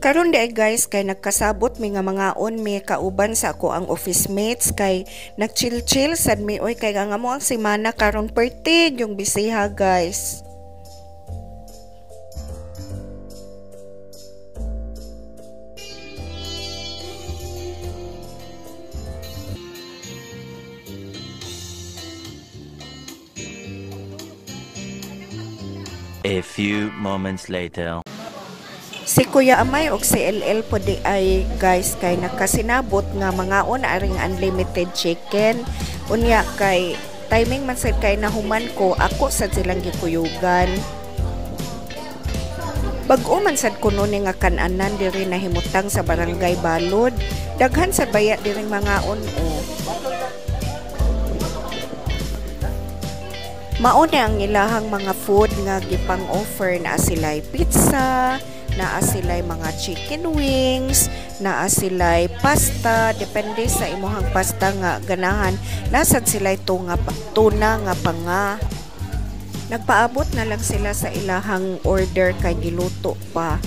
Karon di guys kay nagkasabot mi nga mangaon mi kauban sa ako ang office mates kay nagchill-chill sad mi oy kay nga mo ang semana karon pertig yung bisiha guys. A few moments later. Si Kuya Amay og si LL po di ay guys kay nagkasinabot nga mangaon aring unlimited chicken. Unya kay timing man sad kay nahuman ko, ako sad silang gikuyugan. Bag-o man sad kuno ni nga kan-anan diri nahimutang sa Barangay Balod. Daghan sad baya diring mangaon o. Mao ni ang ilahang mga food nga gipang-offer na sila'y pizza, naa sila'y mga chicken wings, naa sila'y pasta, depende sa imuhang pasta nga ganahan, nasad sila'y tuna nga panga. Nagpaabot na lang sila sa ilahang order kay giluto pa.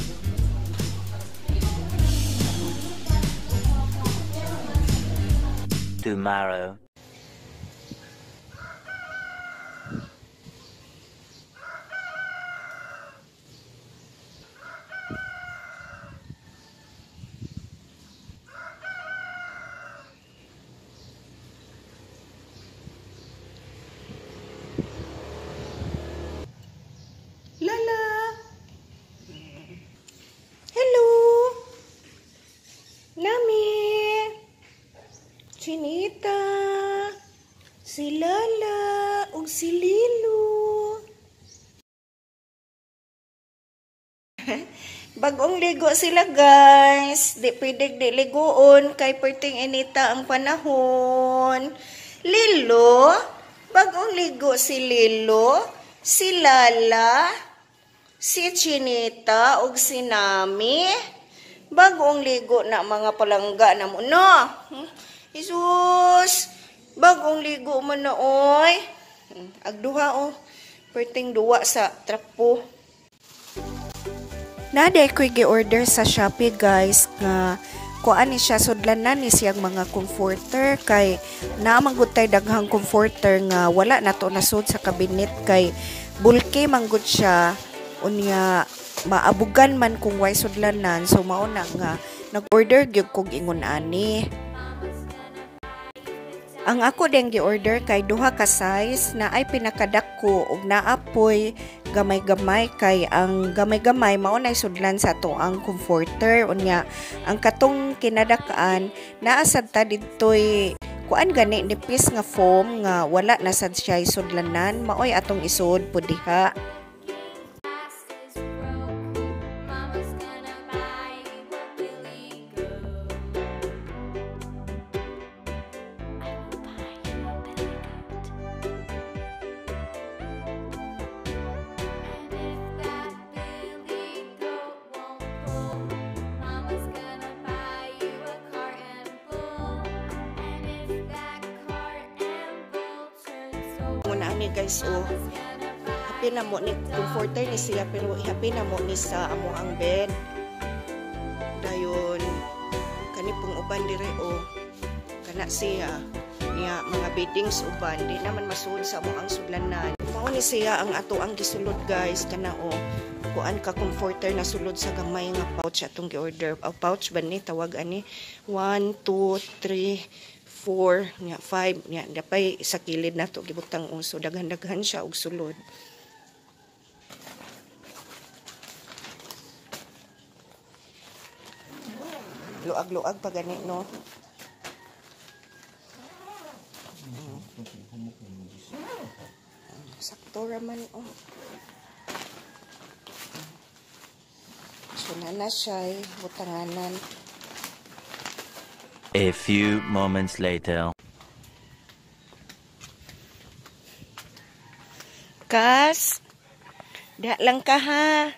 Tomorrow. Lala. Hello. Nami. Chinita. Si Lala ug si Lilo. Bagong ligo sila guys. Di pwede di liguon kay perting inita ang panahon. Lilo, bagong ligo si Lilo, si Lala, si Chinita ug si Nami. Bagong ligo na mga palangga na mo no. Jesus, bagong ligo man na oy. Agduha oh. Perting duwa sa trapo. Naday ko'y gi-order sa Shopee guys nga kuan ni siya sudlanan ni siyang mga comforter kay naamang gud tay daghang comforter nga wala na to nasud sa cabinet kay bulky manggod siya unya maabugan man kung way sudlanan, so mao na nga nag-order gyud kog ingon ani. Ang ako din gi-order kay duha ka size na ay pinakadako ug naapoy gamay-gamay kay ang gamay-gamay mao nay sudlan sa ato ang comforter unya ang katong kinadak-an naa sad ta didtoy kuan gani nipis nga foam nga wala na sad siya sudlanan, maoy atong isuod pud diha. Muna ani guys oh, happy na mo ni comforter ni siya pero happy na mo ni sa amo ang bed. Dayon kani pong uban dire oh, kana siya niya mga beddings uban di naman masuod sa amo ang sudlanan. Mao ni siya ang ato ang gisulod guys kana oh, kuan ka comforter na sulod sa gamay nga pouch atong gi-order. O pouch ba ni tawag ani 1 2 3 4 nya 5 nya dapay sa kilid nato gibutang uso daghan-daghan siya og sulod. Luag-luag pa gani no. Sakto ra man oh. So na siya butanganan. A few moments later. Kas, diha lang ka ha.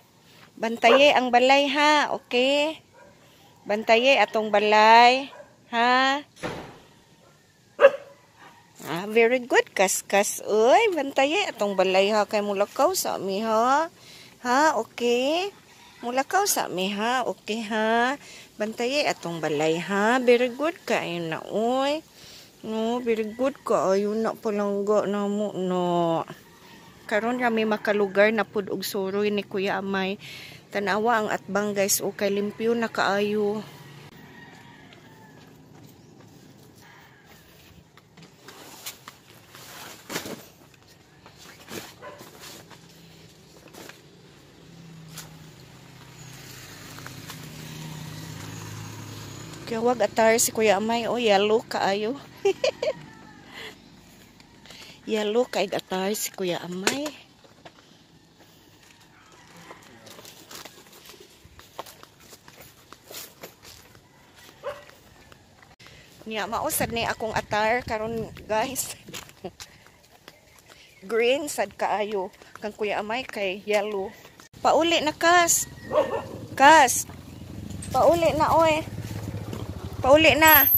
Bantaye ang balay ha, okay? Bantaye atong balay, ha? Ah, very good, Kas, Kas. Uy, bantaye atong balay ha kay mulakaw sa mi ha. Ha, okay? Mulakaw sa mi ha. Okay ha. Bantaye atong balay ha. Very good kaayo na oy. No, very good kaayo na palangga na mo no. Karon ra mi makalugar na pud og suroy ni Kuya Amay. Tanawa ang atbang guys, okay, limpyo na kaayo. Kaya wag attire si Kuya Amay, oh, yellow kaayo. Yellow kay attire si Kuya Amay. Niya mausad ni akong attire karon guys. Green sad kaayo kang Kuya Amay kay yellow. Pauli na Kas. Kas. Pauli na oy. Pauli na.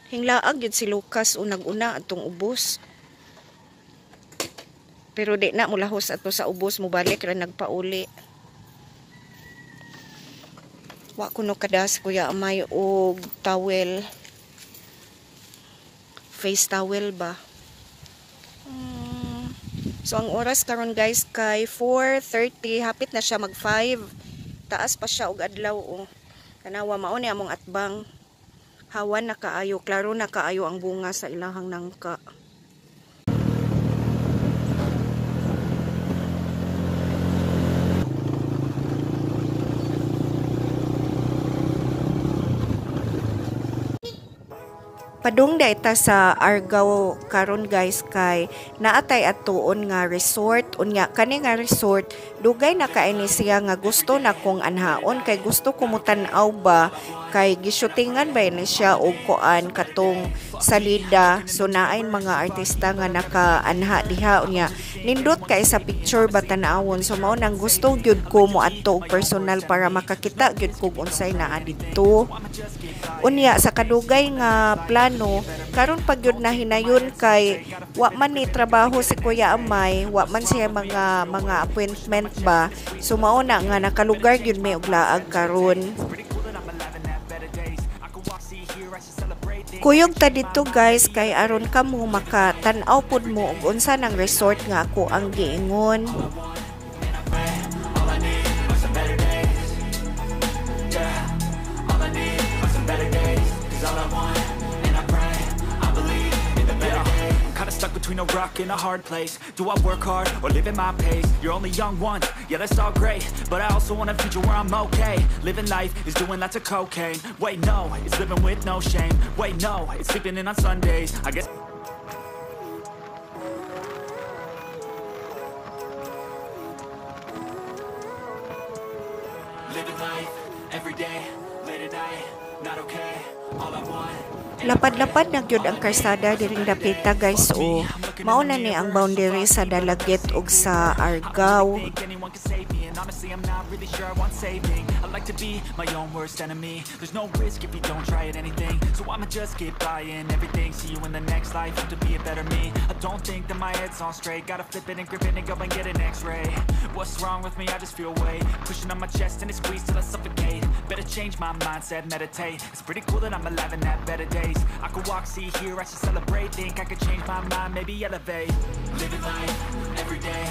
Hinglaag yun si Lucas o nag-una atong ubos. Pero di na mulahos ato sa ubos, mubalik ra nagpauli. Wa kuno kada si Kuya Amay og towel. Face towel ba? So ang oras karon guys kay 4:30, hapit na siya mag 5. Taas pa siya og adlaw oh. Tanawa mao ni among atbang. Hawan na kaayo, klaro na kaayo ang bunga sa ilahang nangka. Padung daita sa Argao karon guys kay naatay atuon nga resort. Unya kani nga resort dugay na kay ni siya nga gusto na kong anhaon kay gusto ko mutan-aw ba kay gishootingan ba ni siya og kuan katong salida. So naay mga artista nga nakaanha diha unya nindot kay sa picture ba tan-awon. So mao nang gusto gyud ko moadto og personal para makakita gyud kog unsay naa didto. Unya sa kadugay nga plano karon pag gyud na hinayon kay wa man ni trabaho si Kuya Amay, wa man siya mga appointment ba. So mao na nga nakalugar gyud may og laag karon. Kuyog ta didto guys kay aron kamo makatan-aw pud mo og unsa nang resort nga ako ang giingon. Stuck between a rock and a hard place. Do I work hard or live at my pace? You're only young once, yeah that's all great, but I also want a future where I'm okay. Living life is doing lots of cocaine. Wait no, it's living with no shame. Wait no, it's sleeping in on Sundays. I guess living life every day, late at night, not okay. All I want. Lapad-lapad na gyud ang karsada diring dapita guys o mao na ni ang boundary sa Dalaguete ug sa Argao. Honestly, I'm not really sure I want saving. I like to be my own worst enemy. There's no risk if you don't try at anything. So I'ma just keep buying everything. See you in the next life, have to be a better me. I don't think that my head's on straight. Gotta flip it and grip it and go and get an x-ray. What's wrong with me? I just feel weight pushing on my chest and it squeezed till I suffocate. Better change my mindset, meditate. It's pretty cool that I'm alive and have better days. I could walk, see, hear, I should celebrate. Think I could change my mind, maybe elevate. Living life, every day,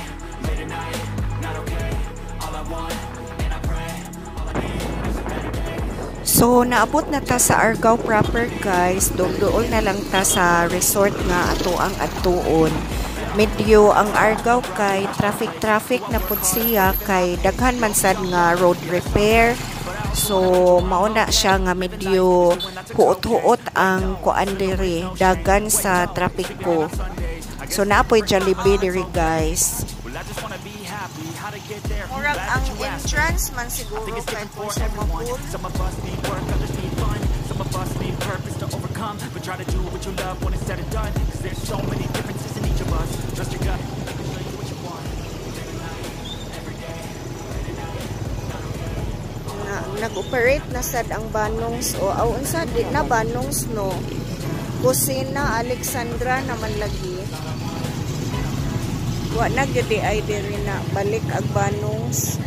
late at night, not okay. All I want, and I pray, all I need is a better day. So naabot na ta sa Argao proper guys. Dool na lang ta sa resort nga ato ang adtuon. Medyo ang Argao kay traffic na pud siya kay daghan man sad nga road repair. So mao na siya nga medyo huot-huot ang kuan diri, dagan sa trapiko. So naapoy Jollibee diri guys. Murag ang entrance man siguro kay consumable. Some of us need work, others need fun. Some of us need purpose to overcome. But try to do what you love when it's said and done. 'Cause there's so many differences in each of us. Trust your gut, it can show you what you want. Every day, every day, Na, nag-operate na sad ang Banongs o aw unsa di na Banongs no. Kusina Alexandra naman lagi. Wa na gyud ay diri na balik ag Banongs.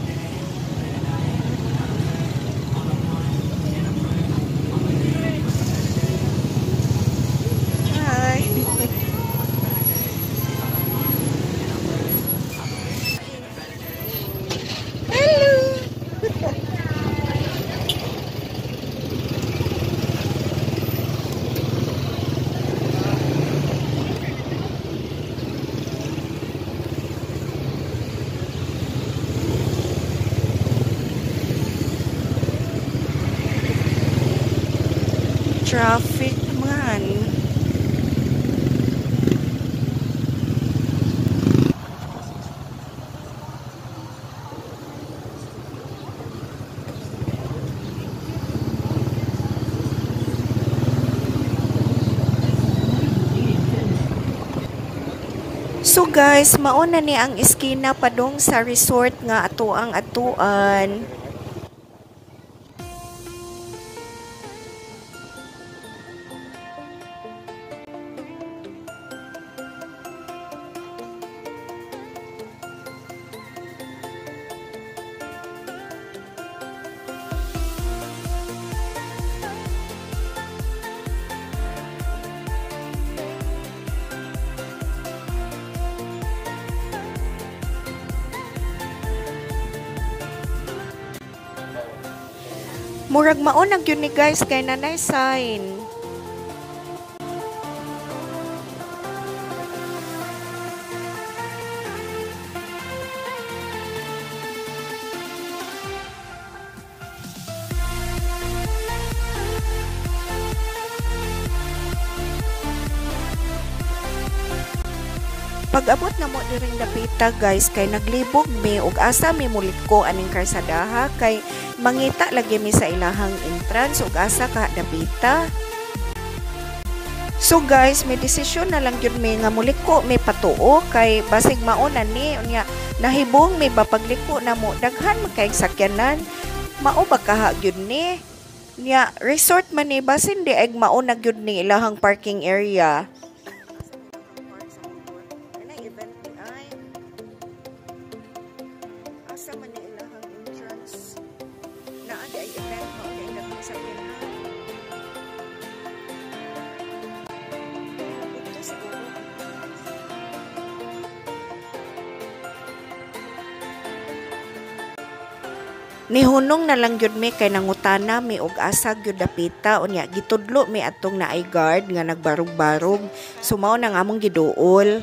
Traffic man. So guys, mauna ni ang iskina padung sa resort nga ato ang atuan. Murag maunag yun ni guys kay nanay sign. Pag-abot na mo diring dapita guys kay naglibog mi og asa mi muliko aning karsadaha kay mangita lagi mi sa ilahang entrance ug asa ka dapita. So guys, may desisyon na lang gyud mi nga muliko mi patuo kay basig mauna ni unya nahibong mi ba pagliko na mo daghan man kay sakyanan, mao ba kaha gyud ni? Nya resort man ni basin di ag mauna gyud ni ilahang parking area. Asa man ni ilahang entrance? Naa di ay event mao di ay daghang sakyanan. Dito siguro. Nihunong na lang gyud mi kay nangutana mi og asa gyud dapita unya gitudlo mi atong naay guard nga nagbarog-barog. So mao nang among giduol.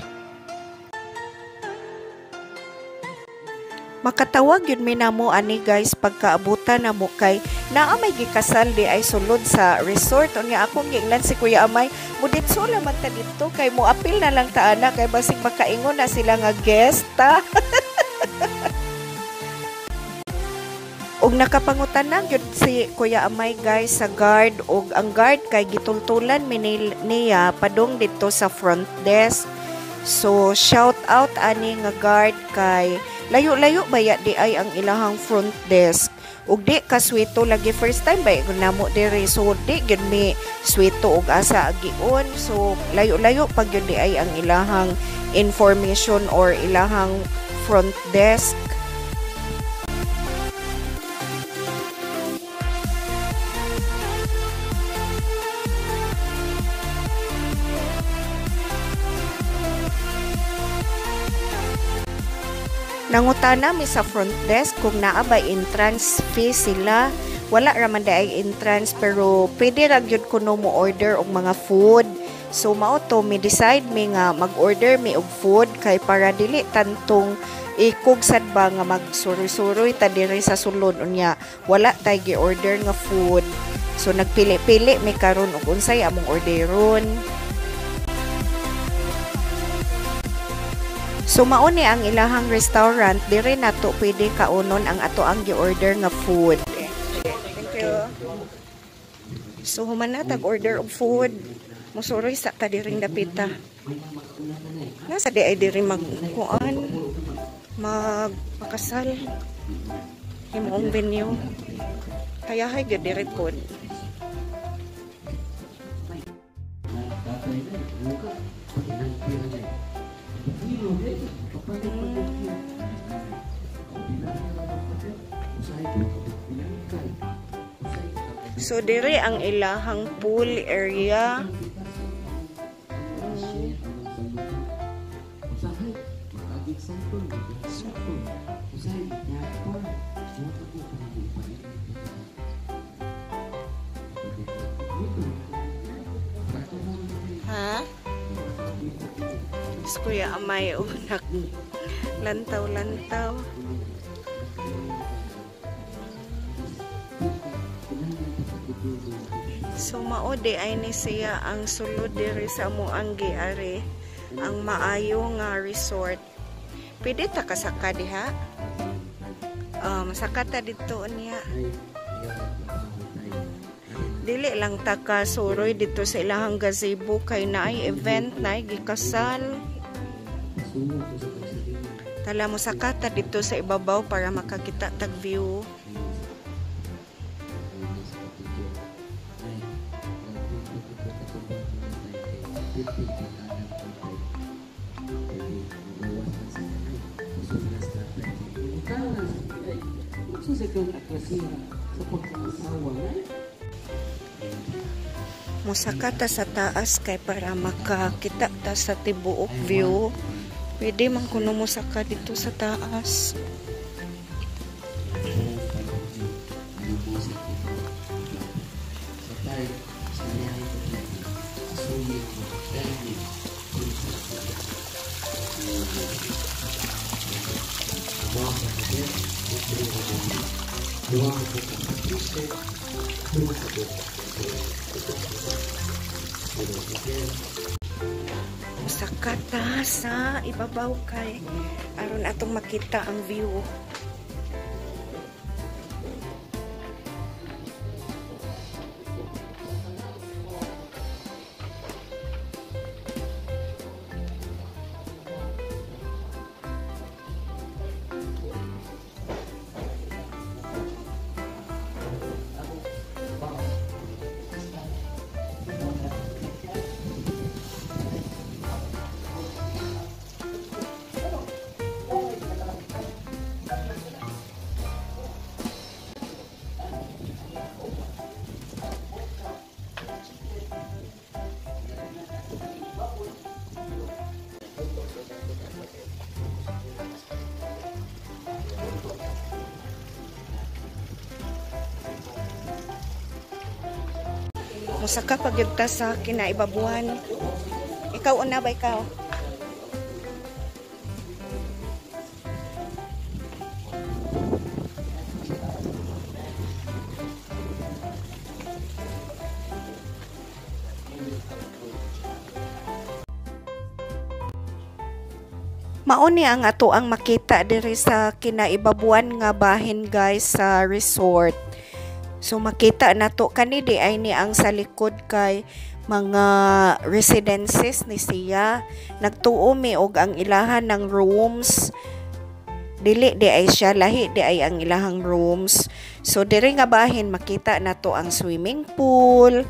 Makatawag yun mi namo ani guys pagkaabutan namo kay naa may gikasal di ay sulod sa resort. Unya akong giingnan si Kuya Amay, muditso laman ta didto kay moapil na lang ta ana kay basig makaingon na sila nga guest ta. Og nakapangutan na gyud si Kuya Amay guys sa guard og ang guard kay gitultulan mi niya padung didto sa front desk. So shout out ani nga guard kay layo-layo baya di ay ang ilahang front desk. Ug di ka swito lagi first time ba namo diri, so di gyud mi swito og asa agion. So layo-layo pag gyud di ay ang ilahang information or ilahang front desk. Nangutana mi sa front desk kung naa ba entrance fee sila. Wala ra man ay entrance pero pwede ra gyud kuno mo order og mga food. So mao to mi decide mi nga mag-order mi og food kay para dili tantong ikog sad ba nga magsuroy-suroy ta diri sa sulod unya wala tay gi-order nga food. So nagpili-pili mi karon og unsay among orderon. So mao ni ang ilahang restaurant diri nato pwede kaunon ang ato ang gi-order nga food. Thank you. So human na tag order og food. Musuroy sa ta diring dapita. Nasa di ay diri magkuan, magpakasal. Himong venue. Hayahay gyud diri pod. So diri ang ilahang pool area. Ha? Kuya Amay unak lantaw-lantaw. So mao di ay ni siya ang sulod diri sa amoang giari, ang maayo nga resort. Pwede ta kasaka diha? Saka ta dito niya. Dili lang ta kasuroy dito sa ilahang gazebo kay naay event, naay gikasal. Tala mo saka ta dito sa ibabaw para makakita tag view. Musaka ta sa taas kay para makakita ta sa tibuok view. Pwede man kuno mosaka dito sa taas. Musaka ta sa ibabaw kay aron atong makita ang view. Musaka pag yun ta sa kinaibabuan. Ikaw una ba ikaw? Mauni ang ato ang makita diri sa kinaibabuan nga bahin guys sa resort. So makita nato kani di ay ni ang sa likod kay mga residences ni siya. Nagtuo mi og ang ilahan ng rooms. Dili di ay siya, lahi di ay ang ilahang rooms. So diri nga bahin makita nato ang swimming pool.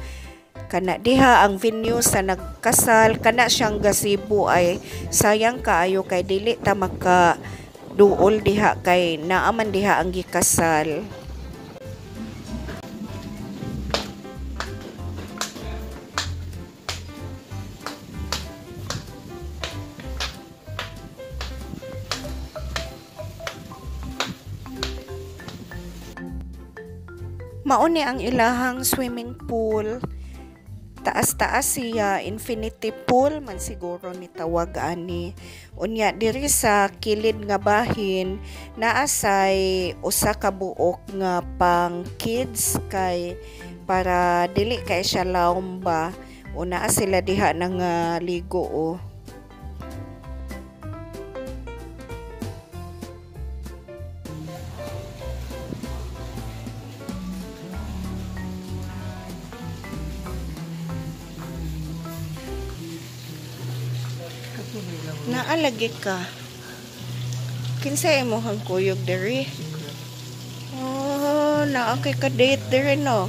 Kana diha ang venue sa nagkasal, kana siyang gazebo ay sayang kaayo kay dili ta maka duol diha kay naaman diha ang gikasal. Mauni ang ilahang swimming pool. Taas-taas siya, infinity pool man siguro ni tawag ani. Unya diri sa kilid nga bahin naasay usa ka buok nga pang kids kay para dili kay siya lawom ba. O naa sila diha nang ligo o. Naalagi ka. Kinsa imong kuyog diri? Oh, naa kay ka date diri no.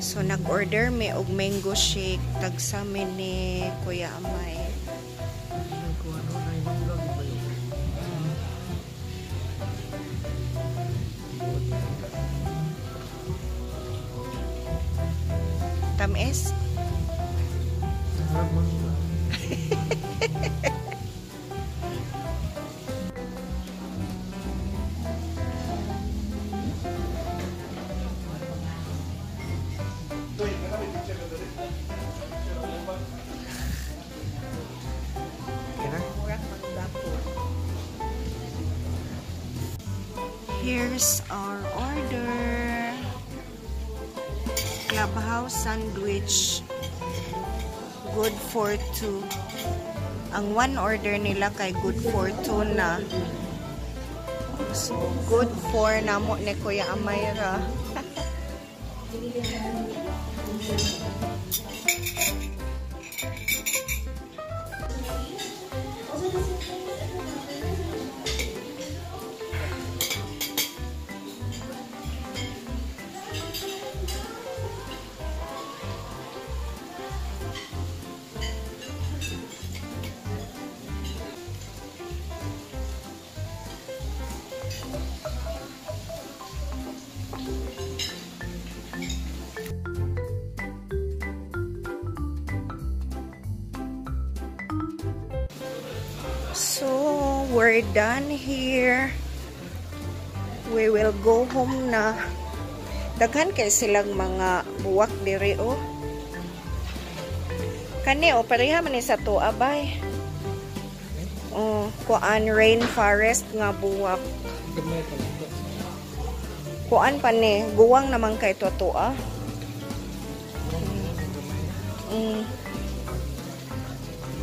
So nag-order mi og mango shake tagsa mi ni Kuya Amay. Tamis? Here's our order. Clubhouse sandwich. Good for two. Ang one order nila kay good for two na. So, good for namo ni Kuya Amayra. So, we're done here. We will go home na. Daghan kay silang mga buwak diri oh. Kani oh, pareha man ni sa tuwa bay. Oh, kuan rainforest nga buwak. Kuan pa ni, guwang naman kay tuwa.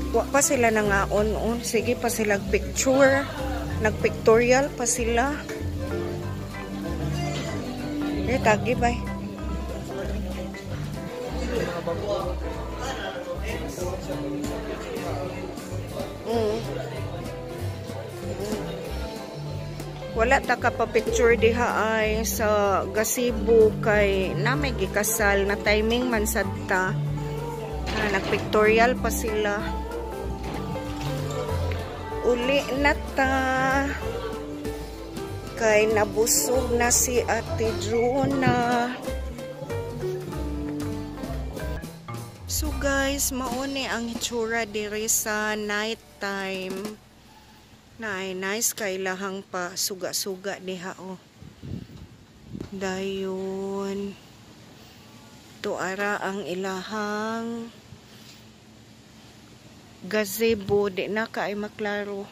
Wa pa sila nangaon on. Sige pa sila picture. Nagpictorial pa sila. Eh, tagi bay. Wala ta ka pa picture diha ay sa gazebo kay na may gikasal na timing man sad ta. Ah, nagpictorial pa sila. Uli na ta kay nabusog na si Ate Jonah. So guys, mauni ang hitsura diri sa night time. Naay nice kay lahang pa suga-suga diha oh. Dayon tuara ang ilahang gazebo, di na kaay maklaro.